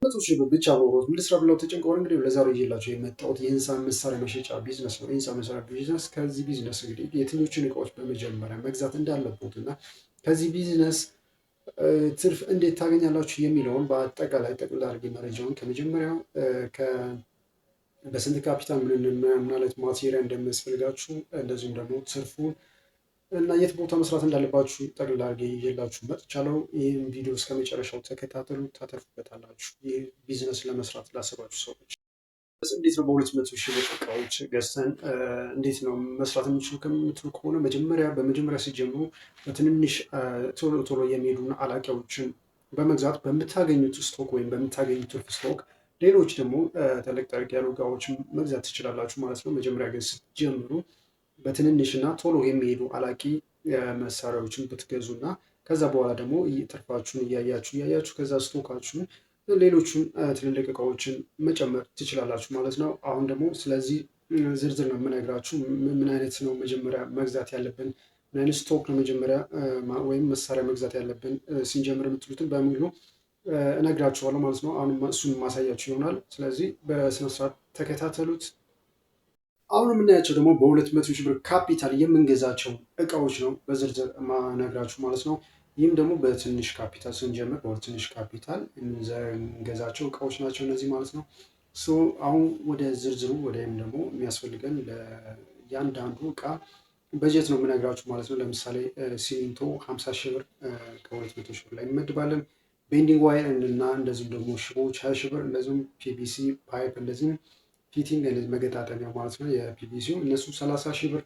100,000 ብር ብቻ ኖሮት ምን ልስራ ብለው ተጨንቀው እንግዲህ ለዛሬ ይዤላቸው የመጣሁት የህንፃ መሳሪያ መሸጫ ቢዝነስ ነው። የህንፃ መሳሪያ ቢዝነስ፣ ከዚህ ቢዝነስ እንግዲህ የትኞችን እቃዎች በመጀመሪያ መግዛት እንዳለቦት እና ከዚህ ቢዝነስ ትርፍ እንዴት ታገኛላችሁ የሚለውን በአጠቃላይ ጠቅላላ አድርጌ መረጃውን ከመጀመሪያው በስንት ካፒታል ምን አይነት material እንደሚያስፈልጋችሁ፣ እንደዚሁም ደግሞ ትርፉን እና የት ቦታ መስራት እንዳለባችሁ ጠቅላላ አድርጌ ይዤላችሁ መጥቻለሁ። ይህን ቪዲዮ እስከ መጨረሻው ተከታተሉ፣ ታተርፉበታላችሁ። ይህ ቢዝነስ ለመስራት ላሰባችሁ ሰዎች እንዴት ነው በ200,000 ብር እቃዎች ገዝተን እንዴት ነው መስራት የምችሉ ከምትሉ ከሆነ፣ መጀመሪያ በመጀመሪያ ሲጀምሩ በትንንሽ ቶሎ ቶሎ የሚሄዱና አላቂዎችን በመግዛት በምታገኙት stock ወይም በምታገኙት ትርፍ stock ሌሎች ደግሞ ተለቅ ተለቅ ያሉ እቃዎችን መግዛት ትችላላችሁ ማለት ነው። መጀመሪያ ግን ስትጀምሩ በትንንሽ እና ቶሎ የሚሄዱ አላቂ መሳሪያዎችን ብትገዙ እና ከዛ በኋላ ደግሞ ትርፋችሁን እያያችሁ እያያችሁ ከዛ stock ኣችሁን ሌሎቹን ትልልቅ እቃዎችን መጨመር ትችላላችሁ ማለት ነው። አሁን ደግሞ ስለዚህ ዝርዝር ነው የምነግራችሁ። ምን አይነት ነው መጀመሪያ መግዛት ያለብን፣ ምን አይነት stock ነው መጀመሪያ ወይም መሳሪያ መግዛት ያለብን ስንጀምር የምትሉትን በሙሉ እነግራችኋለሁ ማለት ነው። አሁን እሱን ማሳያችሁ ይሆናል። ስለዚህ በስነስርዓት ተከታተሉት። አሁን የምናያቸው ደግሞ በ200,000 ብር ካፒታል የምንገዛቸው እቃዎች ነው በዝርዝር ማነግራችሁ ማለት ነው። ይህም ደግሞ በትንሽ ካፒታል ስንጀምር በትንሽ ካፒታል የምንገዛቸው እቃዎች ናቸው እነዚህ ማለት ነው። So አሁን ወደ ዝርዝሩ ወይም ደግሞ የሚያስፈልገን ለእያንዳንዱ እቃ በጀት ነው የምነግራችሁ ማለት ነው። ለምሳሌ ሲሚንቶ 50 ሺህ ብር ከ200,000 ብር ላይ እንመድባለን። Bending wire እና እንደዚሁም ደግሞ ሽቦዎች 20 ሺህ ብር፣ እንደዚሁም PVC pipe፣ እንደዚሁም fitting መገጣጠሚያው ማለት ነው የ PVC ው፣ እነሱ 30 ሺህ ብር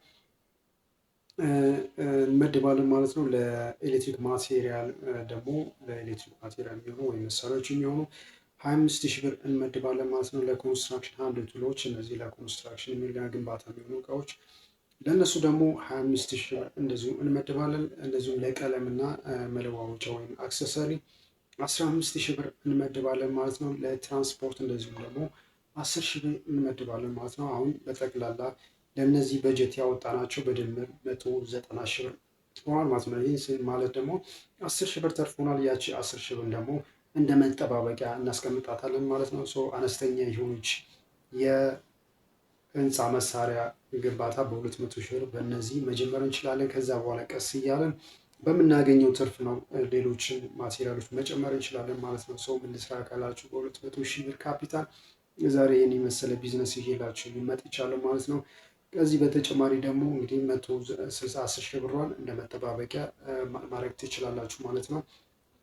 እንመድባለን ማለት ነው። ለኤሌክትሪክ material ደግሞ ለኤሌክትሪክ material የሚሆኑ ወይም መሳሪያዎች የሚሆኑ 25 ሺህ ብር እንመድባለን ማለት ነው። ለ construction hand tool ኦች፣ እነዚህ ለ construction ግንባታ የሚሆኑ እቃዎች ለእነሱ ደግሞ 25 ሺህ ብር እንደዚሁ እንመድባለን። እንደዚሁም ለቀለም እና መለዋወጫ ወይም accessory 15 ሺህ ብር እንመድባለን ማለት ነው። ለትራንስፖርት እንደዚሁም ደግሞ 10 ሺህ ብር እንመድባለን ማለት ነው። አሁን በጠቅላላ ለእነዚህ በጀት ያወጣናቸው በድምር 190 ሺህ ብር ሆኗል ማለት ነው። ይህ ማለት ደግሞ 10 ሺህ ብር ተርፎናል። ያቺ 10 ሺህ ብር ደግሞ እንደ መጠባበቂያ እናስቀምጣታለን ማለት ነው። So አነስተኛ የሆነች የህንፃ መሳሪያ ግንባታ በ200,000 ብር በእነዚህ መጀመር እንችላለን። ከዛ በኋላ ቀስ እያለን በምናገኘው ትርፍ ነው ሌሎችን material ኦች መጨመር እንችላለን ማለት ነው። So ምን ልስራ ካላችሁ በ200,000 ብር ካፒታል ዛሬ ይህን የመሰለ ቢዝነስ ይዤላችሁ መጥቻለሁ ማለት ነው። ከዚህ በተጨማሪ ደግሞ እንግዲህ 160 10 ሺህ ብሯን እንደ መጠባበቂያ ማድረግ ትችላላችሁ ማለት ነው።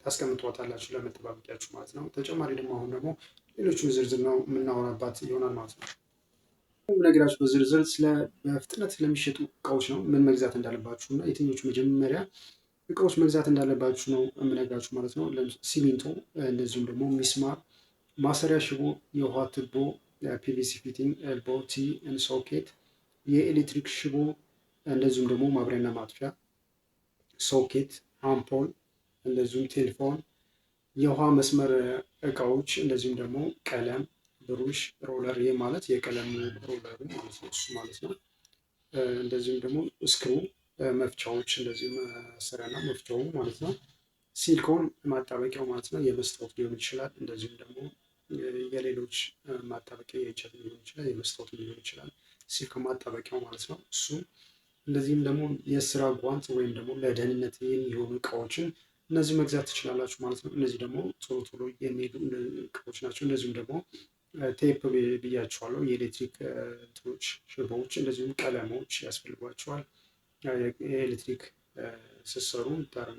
ታስቀምጧታላችሁ ለመጠባበቂያችሁ ማለት ነው። ተጨማሪ ደግሞ አሁን ደግሞ ሌሎቹን ዝርዝር ነው የምናወራባት ይሆናል ማለት ነው። ነገራችሁ በዝርዝር ስለ በፍጥነት ስለሚሸጡ እቃዎች ነው፣ ምን መግዛት እንዳለባችሁ እና የትኞቹ መጀመሪያ እቃዎች መግዛት እንዳለባችሁ ነው የምነግራችሁ ማለት ነው። ሲሚንቶ፣ እንደዚሁም ደግሞ ሚስማር፣ ማሰሪያ ሽቦ፣ የውሃ ቱቦ፣ PVC fitting፣ elbow T socket፣ የኤሌክትሪክ ሽቦ፣ እንደዚሁም ደግሞ ማብሪያና ማጥፊያ ሶኬት፣ አምፖል፣ እንደዚሁም ቴሌፎን፣ የውሃ መስመር እቃዎች፣ እንደዚሁም ደግሞ ቀለም፣ ብሩሽ፣ roller፣ ይህ ማለት የቀለም roller ኡ ማለት ነው እሱ ማለት ነው። እንደዚሁም ደግሞ screw መፍቻዎች፣ እንደዚሁም መሰሪያና መፍቻው ማለት ነው። ሲሊኮን ማጣበቂያው ማለት ነው። የመስታወት ሊሆን ይችላል። እንደዚሁም ደግሞ የሌሎች ማጣበቂያ የእንጨት ሊሆን ይችላል፣ የመስታወት ሊሆን ይችላል። ሲሊኮን ማጣበቂያው ማለት ነው እሱ። እንደዚህም ደግሞ የስራ ጓንት ወይም ደግሞ ለደህንነት የሚሆኑ እቃዎችን እነዚህ መግዛት ትችላላችሁ ማለት ነው። እነዚህ ደግሞ ቶሎ ቶሎ የሚሄዱ እቃዎች ናቸው። እንደዚሁም ደግሞ ቴፕ ብያችኋለሁ። የኤሌክትሪክ እንትኖች፣ ሽቦዎች፣ እንደዚሁም ቀለሞች ያስፈልጓቸዋል። የኤሌክትሪክ ስሰሩ፣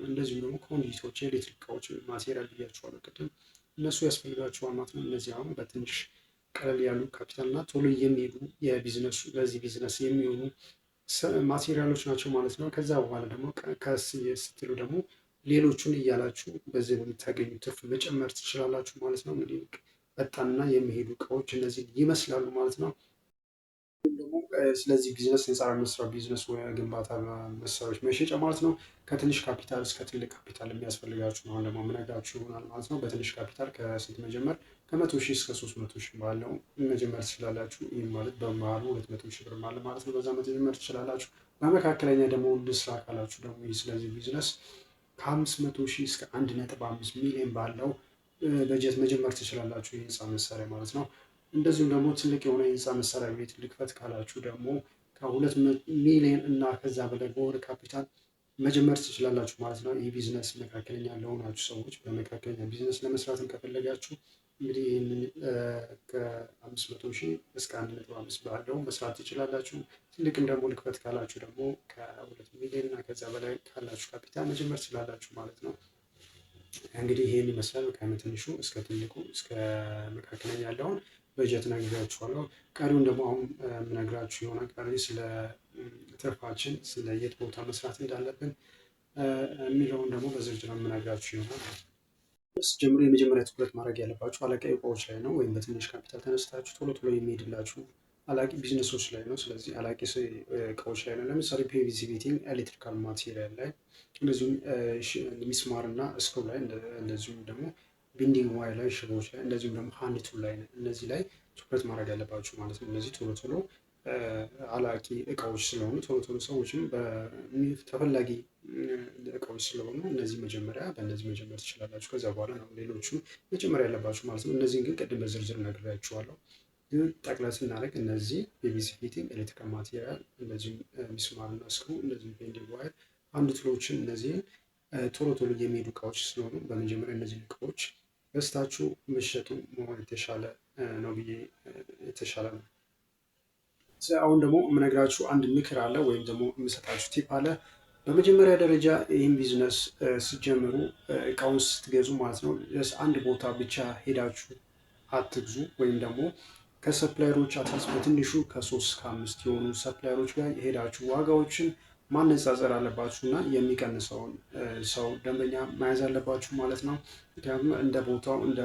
እንደዚሁም ደግሞ conduit ኦች፣ የኤሌክትሪክ እቃዎች material ብያችኋለሁ ቅድም፣ እነሱ ያስፈልጋቸዋል ማለት ነው። እነዚህ አሁን በትንሽ ቀለል ያሉ ካፒታል እና ቶሎ የሚሄዱ የቢዝነሱ ለዚህ ቢዝነስ የሚሆኑ material ኦች ናቸው ማለት ነው። ከዛ በኋላ ደግሞ ቀስ ስትሉ ደግሞ ሌሎቹን እያላችሁ በዚህ በምታገኙ ትርፍ መጨመር ትችላላችሁ ማለት ነው። እንግዲህ ፈጣንና የሚሄዱ እቃዎች እነዚህ ይመስላሉ ማለት ነው። ደግሞ ስለዚህ ቢዝነስ ህንፃ መስሪያ ቢዝነስ ወይ ግንባታ መሳሪያዎች መሸጫ ማለት ነው። ከትንሽ ካፒታል እስከ ትልቅ ካፒታል የሚያስፈልጋችሁ ነው ደግሞ የምነግራችሁ ይሆናል ማለት ነው። በትንሽ ካፒታል ከስንት መጀመር? ከ100,000 እስከ 300,000 ባለው መጀመር ትችላላችሁ። ይህም ማለት በመሀሉ 200,000 ብር ማለት ነው። በዛ መጀመር ትችላላችሁ። በመካከለኛ ደግሞ ልስራ ካላችሁ ደግሞ ይህ ስለዚህ ቢዝነስ ከ500,000 እስከ 1.5 ሚሊዮን ባለው በጀት መጀመር ትችላላችሁ፣ የህንፃ መሳሪያ ማለት ነው። እንደዚሁም ደግሞ ትልቅ የሆነ የህንፃ መሳሪያ ቤት ልክፈት ካላችሁ ደግሞ ከ2 ሚሊዮን እና ከዛ በላይ በሆነ ካፒታል መጀመር ትችላላችሁ ማለት ነው። ይህ ቢዝነስ መካከለኛ ለሆናችሁ ሰዎች በመካከለኛ ቢዝነስ ለመስራትም ከፈለጋችሁ እንግዲህ ይህንን ከ500 ሺህ እስከ 1.5 ባለው መስራት ትችላላችሁ። ትልቅም ደግሞ ልክፈት ካላችሁ ደግሞ ከ2 ሚሊዮን እና ከዛ በላይ ካላችሁ ካፒታል መጀመር ትችላላችሁ ማለት ነው። እንግዲህ ይህን ይመስላል ከትንሹ እስከ ትልቁ እስከ መካከለኛ ያለውን በጀት ነግሬያችኋለሁ። ቀሪውን ደግሞ አሁን የምነግራችሁ የሆነ ቀሪ ስለ ትርፋችን፣ ስለ የት ቦታ መስራት እንዳለብን የሚለውን ደግሞ በዝርዝር የምነግራችሁ ይሆናል። ጀምሮ የመጀመሪያ ትኩረት ማድረግ ያለባችሁ አላቂ እቃዎች ላይ ነው፣ ወይም በትንሽ ካፒታል ተነስታችሁ ቶሎ ቶሎ የሚሄድላችሁ አላቂ ቢዝነሶች ላይ ነው። ስለዚህ አላቂ እቃዎች ላይ ነው። ለምሳሌ PVC fitting፣ electrical material ላይ፣ እንደዚሁም ሚስማር እና screw ላይ፣ እንደዚሁም ደግሞ bending wire ላይ፣ ሽቦዎች ላይ፣ እንደዚሁም ደግሞ hand tool ላይ፣ እነዚህ ላይ ትኩረት ማድረግ ያለባችሁ ማለት ነው። እነዚህ ቶሎ ቶሎ አላቂ እቃዎች ስለሆኑ፣ ቶሎ ቶሎ ሰዎችም ተፈላጊ እቃዎች ስለሆኑ እነዚህ መጀመሪያ በእነዚህ መጀመር ትችላላችሁ። ከዛ በኋላ ነው ሌሎቹን መጀመሪያ ያለባችሁ ማለት ነው። እነዚህን ግን ቅድም በዝርዝር ነግሬያችኋለሁ። ግን ጠቅለል ስናደርግ እነዚህ PVC fitting፣ electrical material፣ እንደዚሁም ሚስማርና screw፣ እንደዚሁም bending wire፣ hand tool ኦችን፣ እነዚህን ቶሎ ቶሎ የሚሄዱ እቃዎች ስለሆኑ በመጀመሪያ እነዚህን እቃዎች ገዝታችሁ መሸጡ መሆን የተሻለ ነው ብዬ የተሻለ ነው። አሁን ደግሞ የምነግራችሁ አንድ ምክር አለ ወይም ደግሞ የምሰጣችሁ tip አለ። በመጀመሪያ ደረጃ ይህን ቢዝነስ ስትጀምሩ እቃውን ስትገዙ ማለት ነው አንድ ቦታ ብቻ ሄዳችሁ አትግዙ። ወይም ደግሞ ከ supplier ኦች at least በትንሹ ከሶስት ከአምስት የሆኑ supplier ኦች ጋር ሄዳችሁ ዋጋዎችን ማነጻጸር አለባችሁ እና የሚቀንሰውን ሰው ደንበኛ መያዝ አለባችሁ ማለት ነው። ምክንያቱም እንደ ቦታው እንደ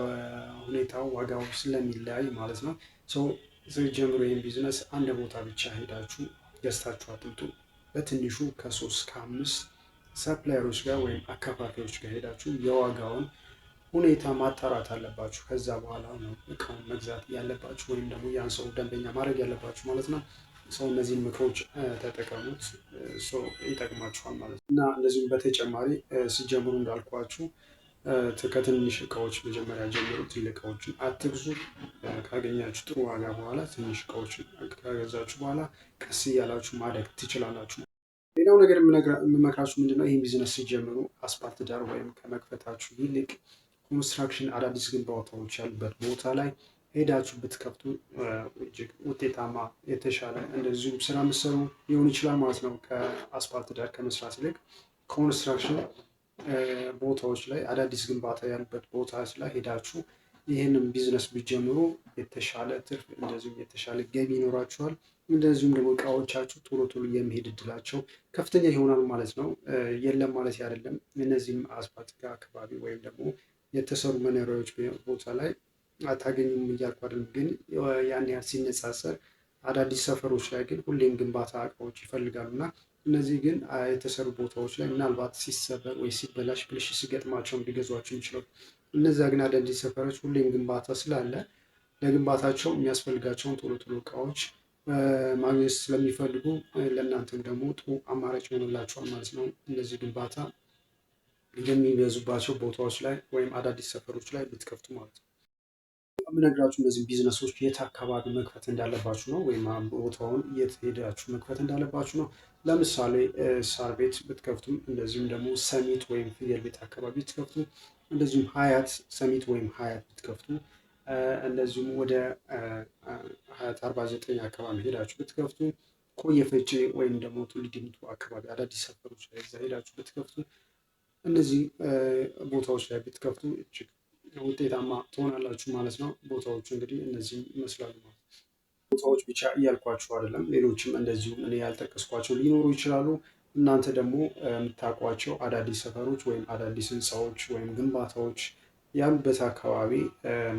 ሁኔታው ዋጋው ስለሚለያይ ማለት ነው። So ስትጀምሩ ይህን ቢዝነስ አንድ ቦታ ብቻ ሄዳችሁ ገዝታችሁ አትምጡ። በትንሹ ከሶስት ከአምስት supplier ኦች ጋር ወይም አከፋፋዮች ጋር ሄዳችሁ የዋጋውን ሁኔታ ማጣራት አለባችሁ። ከዛ በኋላ ነው እቃውን መግዛት ያለባችሁ ወይም ደግሞ ያን ሰው ደንበኛ ማድረግ ያለባችሁ ማለት ነው። So እነዚህን ምክሮች ተጠቀሙት፣ so ይጠቅማችኋል ማለት ነው። እና እንደዚሁም በተጨማሪ ሲጀምሩ እንዳልኳችሁ ከትንሽ እቃዎች መጀመሪያ ጀምሩ። ትልቅ እቃዎችን አትግዙ። ካገኛችሁ ጥሩ ዋጋ በኋላ ትንሽ እቃዎችን ከገዛችሁ በኋላ ቀስ እያላችሁ ማደግ ትችላላችሁ። ሌላው ነገር የምመክራችሁ ምንድነው፣ ይህን ቢዝነስ ሲጀምሩ አስፓልት ዳር ወይም ከመክፈታችሁ ይልቅ construction አዳዲስ ግንባታዎች ያሉበት ቦታ ላይ ሄዳችሁ ብትከፍቱ እጅግ ውጤታማ የተሻለ እንደዚሁም ስራ ምሰሩ ሊሆን ይችላል ማለት ነው። ከአስፓልት ዳር ከመስራት ይልቅ construction ቦታዎች ላይ፣ አዳዲስ ግንባታ ያሉበት ቦታዎች ላይ ሄዳችሁ ይህንን ቢዝነስ ቢጀምሩ የተሻለ ትርፍ እንደዚሁም የተሻለ ገቢ ይኖራችኋል። እንደዚሁም ደግሞ እቃዎቻችሁ ቶሎ ቶሎ የመሄድ እድላቸው ከፍተኛ ይሆናል ማለት ነው። የለም ማለት አይደለም። እነዚህም አስፓልት ጋር አካባቢ ወይም ደግሞ የተሰሩ መኖሪያዎች ቦታ ላይ አታገኙም እያልኩ አይደለም። ግን ያን ያህል ሲነጻጸር አዳዲስ ሰፈሮች ላይ ግን ሁሌም ግንባታ እቃዎች ይፈልጋሉ እና እነዚህ ግን የተሰሩ ቦታዎች ላይ ምናልባት ሲሰበር ወይ ሲበላሽ ብልሽት ሲገጥማቸው ሊገዟቸው የሚችለው። እነዚያ ግን አዳዲስ ሰፈሮች ሁሌም ግንባታ ስላለ ለግንባታቸው የሚያስፈልጋቸውን ቶሎ ቶሎ እቃዎች ማግኘት ስለሚፈልጉ ለእናንተም ደግሞ ጥሩ አማራጭ ይሆንላቸዋል ማለት ነው። እነዚህ ግንባታ የሚበዙባቸው ቦታዎች ላይ ወይም አዳዲስ ሰፈሮች ላይ ብትከፍቱ ማለት ነው። የምነግራችሁ እነዚህ ቢዝነሶች የት አካባቢ መክፈት እንዳለባችሁ ነው፣ ወይም ቦታውን የት ሄዳችሁ መክፈት እንዳለባችሁ ነው። ለምሳሌ ሳር ቤት ብትከፍቱም፣ እንደዚሁም ደግሞ ሰሚት ወይም ፍየል ቤት አካባቢ ብትከፍቱ፣ እንደዚሁም ሀያት ሰሚት ወይም ሀያት ብትከፍቱ፣ እንደዚሁም ወደ ሀያት 49 አካባቢ ሄዳችሁ ብትከፍቱ፣ ኮየ ፈጬ ወይም ደግሞ ቱሉ ዲምቱ አካባቢ አዳዲስ ሰፈሮች ላይ እዛ ሄዳችሁ ብትከፍቱ፣ እነዚህ ቦታዎች ላይ ብትከፍቱ እጅግ ውጤታማ ትሆናላችሁ ማለት ነው። ቦታዎቹ እንግዲህ እነዚህ ይመስላሉ ማለት ነው። ቦታዎች ብቻ እያልኳችሁ አይደለም፣ ሌሎችም እንደዚሁም እኔ ያልጠቀስኳቸው ሊኖሩ ይችላሉ። እናንተ ደግሞ የምታውቋቸው አዳዲስ ሰፈሮች ወይም አዳዲስ ህንፃዎች ወይም ግንባታዎች ያሉበት አካባቢ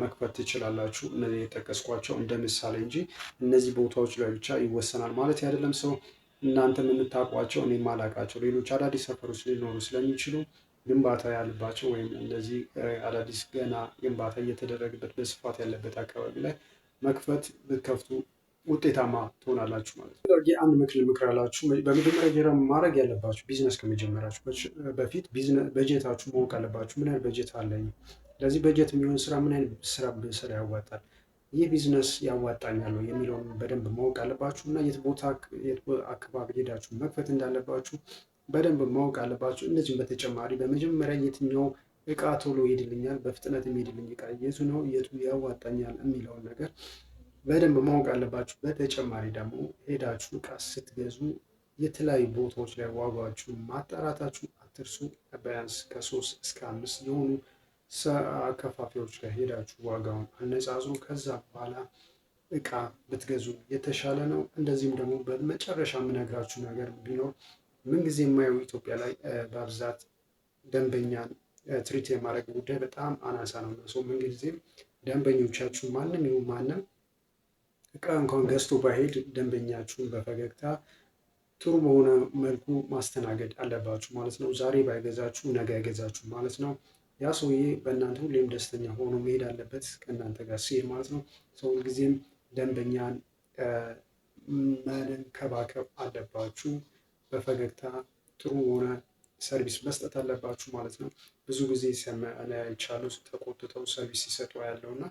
መክፈት ትችላላችሁ። እነዚህ የጠቀስኳቸው እንደ ምሳሌ እንጂ እነዚህ ቦታዎች ላይ ብቻ ይወሰናል ማለት አይደለም። So እናንተም የምታውቋቸው እኔ የማላውቃቸው ሌሎች አዳዲስ ሰፈሮች ሊኖሩ ስለሚችሉ ግንባታ ያለባቸው ወይም እንደዚህ አዳዲስ ገና ግንባታ እየተደረገበት በስፋት ያለበት አካባቢ ላይ መክፈት ብትከፍቱ ውጤታማ ትሆናላችሁ ማለት ነው። አንድ ምክር ልምከራችሁ። በመጀመሪያ ደረጃ ማድረግ ያለባችሁ ቢዝነስ ከመጀመራችሁ በፊት በጀታችሁ ማወቅ አለባችሁ። ምን ያህል በጀት አለኝ ለዚህ በጀት የሚሆን ስራ ምን አይነት ስራ ብሰራ ያዋጣል፣ ይህ ቢዝነስ ያዋጣኛል ወይ የሚለውን በደንብ ማወቅ አለባችሁ እና የት ቦታ የት አካባቢ ሄዳችሁ መክፈት እንዳለባችሁ በደንብ ማወቅ አለባችሁ። እንደዚሁም በተጨማሪ በመጀመሪያ የትኛው እቃ ቶሎ ይሄድልኛል፣ በፍጥነት የሚሄድልኝ እቃ የቱ ነው፣ የቱ ያዋጣኛል የሚለውን ነገር በደንብ ማወቅ አለባችሁ። በተጨማሪ ደግሞ ሄዳችሁ እቃ ስትገዙ የተለያዩ ቦታዎች ላይ ዋጋችሁን ማጣራታችሁ አትርሱ። ቢያንስ ከ3 እስከ 5 የሆኑ አከፋፋዮች ጋር ሄዳችሁ ዋጋውን አነጻጽሩ። ከዛ በኋላ እቃ ብትገዙ የተሻለ ነው። እንደዚህም ደግሞ በመጨረሻ የምነግራችሁ ነገር ቢኖር ምንጊዜ የማየው ኢትዮጵያ ላይ በብዛት ደንበኛን treat የማድረግ ጉዳይ በጣም አናሳ ነው። So ምንጊዜም ደንበኞቻችሁ ማንም ይሁን ማንም እቃ እንኳን ገዝቶ ባይሄድ ደንበኛችሁን በፈገግታ ጥሩ በሆነ መልኩ ማስተናገድ አለባችሁ ማለት ነው። ዛሬ ባይገዛችሁ ነገ አይገዛችሁ ማለት ነው። ያ ሰውዬ በእናንተ ሁሌም ደስተኛ ሆኖ መሄድ አለበት ከእናንተ ጋር ሲሄድ ማለት ነው። So ሁልጊዜም ደንበኛን መንከባከብ አለባችሁ። በፈገግታ ጥሩ የሆነ service መስጠት አለባችሁ ማለት ነው። ብዙ ጊዜ አይቻሉ ተቆጥተው service ሲሰጡ ያለው እና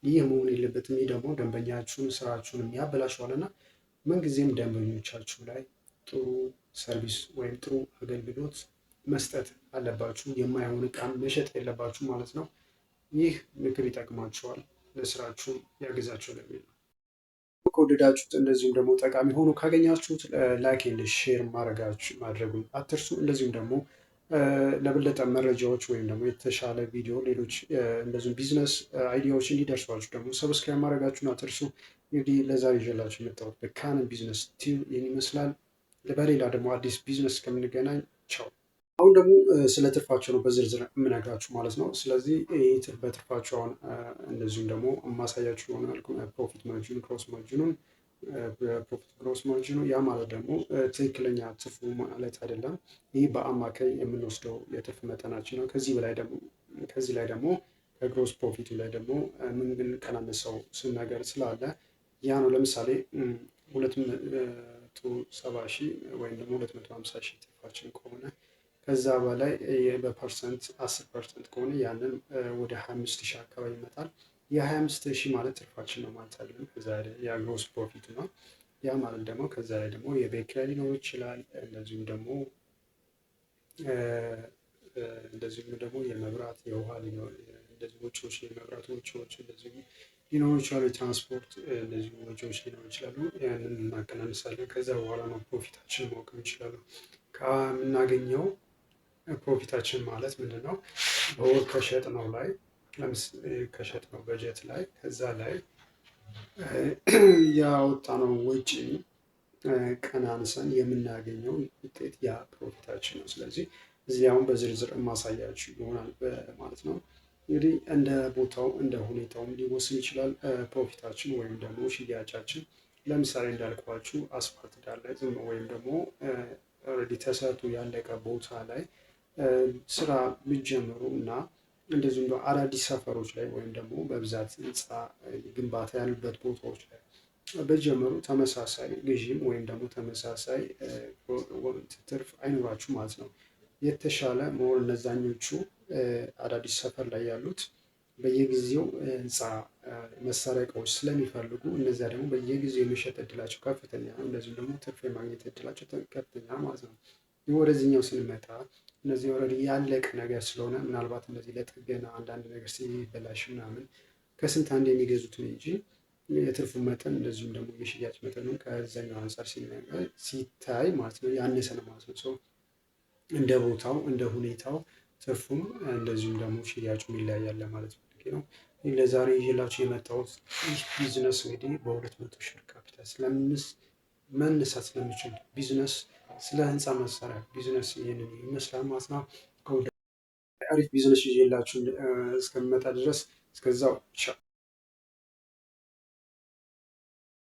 ይህ መሆን የለበትም። ይህ ደግሞ ደንበኛችሁን ስራችሁን ያበላሸዋል እና ምንጊዜም ደንበኞቻችሁ ላይ ጥሩ service ወይም ጥሩ አገልግሎት መስጠት አለባችሁ። የማይሆን እቃን መሸጥ የለባችሁ ማለት ነው። ይህ ምክር ይጠቅማችኋል፣ ለስራችሁም ያግዛችኋል የሚል ነው። ከወደዳችሁት እንደዚሁም ደግሞ ጠቃሚ ሆኖ ካገኛችሁት like and share ማድረጉን አትርሱ። እንደዚሁም ደግሞ ለበለጠ መረጃዎች ወይም ደግሞ የተሻለ ቪዲዮ፣ ሌሎች እንደዚሁም business idea ዎች እንዲደርሷችሁ ደግሞ subscribe ማድረጋችሁን አትርሱ። እንግዲህ ለዛሬ ይዤላችሁ የመጣሁት በካንን Business Tube ይህን ይመስላል። በሌላ ደግሞ አዲስ ቢዝነስ እስከምንገናኝ ቻው። አሁን ደግሞ ስለ ትርፋቸው ነው በዝርዝር የምነግራችሁ ማለት ነው። ስለዚህ ይህ በትርፋቸው አሁን እንደዚሁም ደግሞ የማሳያችሁ የሆነ profit margin ኑ፣ gross margin ኑን፣ profit gross margin ኑ፣ ያ ማለት ደግሞ ትክክለኛ ትርፉ ማለት አይደለም። ይህ በአማካይ የምንወስደው የትርፍ መጠናችን ነው። ከዚህ በላይ ደግሞ ከዚህ ላይ ደግሞ ከ gross profit ኡ ላይ ደግሞ የምንቀናነሰው ነገር ስላለ ያ ነው። ለምሳሌ 270,000 ወይም ደግሞ 250,000 ትርፋችን ከሆነ ከዛ በላይ በ percent 10% ከሆነ ያንን ወደ 25,000 አካባቢ ይመጣል። የ25,000 ማለት ትርፋችን ነው ማለት አይደለም። ከዛ ያ gross profit ኡ ነው። ያ ማለት ደግሞ ከዛ ላይ ደግሞ የቤት ኪራይ ሊኖር ይችላል። እንደዚሁም ደግሞ የመብራት፣ የውሃ ሊኖር፣ እንደዚሁ ወጪዎች፣ የመብራት ወጪዎች እንደዚሁ ሊኖሩ ይችላሉ። የትራንስፖርት እንደዚሁ ወጪዎች ሊኖሩ ይችላሉ። ያንን እናቀናንሳለን። ከዛ በኋላ ነው profit ኣችን ማወቅ እንችላለን። ከምናገኘው profit ኣችን ማለት ምንድን ነው? በወር ከሸጥነው ላይ፣ ከሸጥነው በጀት ላይ ከዛ ላይ ያወጣነው ወጪ ቀናንሰን የምናገኘው ውጤት ያ profit ኣችን ነው። ስለዚህ እዚህ አሁን በዝርዝር የማሳያችሁ ይሆናል ማለት ነው። እንግዲህ እንደ ቦታው እንደ ሁኔታውም ሊወስን ይችላል profit ኣችን ወይም ደግሞ ሽያጫችን። ለምሳሌ እንዳልኳችሁ አስፋልት ዳር ላይ ዝም ወይም ደግሞ already ተሰርቶ ያለቀ ቦታ ላይ ስራ ብትጀምሩ እና እንደዚሁም ደግሞ አዳዲስ ሰፈሮች ላይ ወይም ደግሞ በብዛት ህንፃ ግንባታ ያሉበት ቦታዎች ላይ ብትጀምሩ ተመሳሳይ ግዢም ወይም ደግሞ ተመሳሳይ ትርፍ አይኖራችሁ ማለት ነው። የተሻለ መሆን እነዛኞቹ አዳዲስ ሰፈር ላይ ያሉት በየጊዜው ህንፃ መሳሪያ እቃዎች ስለሚፈልጉ እነዚያ ደግሞ በየጊዜው የመሸጥ እድላቸው ከፍተኛ ነው። እንደዚሁም ደግሞ ትርፍ የማግኘት እድላቸው ከፍተኛ ማለት ነው። ይህ ወደዚህኛው ስንመጣ እነዚህ already ያለቀ ነገር ስለሆነ ምናልባት እነዚህ ለጥገና አንዳንድ ነገር ሲበላሽ ምናምን ከስንት አንድ የሚገዙት ነው እንጂ የትርፉ መጠን እንደዚሁም ደግሞ የሽያጭ መጠኑ ከዛኛው አንጻር ሲታይ ማለት ነው ያነሰ ነው ማለት ነው። So እንደ ቦታው እንደ ሁኔታው ትርፉም እንደዚሁም ደግሞ ሽያጩም ይለያያል ለማለት ፈልጌ ነው። ለዛሬ ይዤላችሁ የመጣሁት ይህ ቢዝነስ እንግዲህ በ200,000 ብር ካፒታል ስለምንስ መነሳት ስለሚችል ቢዝነስ፣ ስለ ህንፃ መሳሪያ ቢዝነስ ይህንን ይመስላል ማለት ነው። አሪፍ ቢዝነስ ይዤላችሁ እስከምመጣ ድረስ እስከዛው ቻው።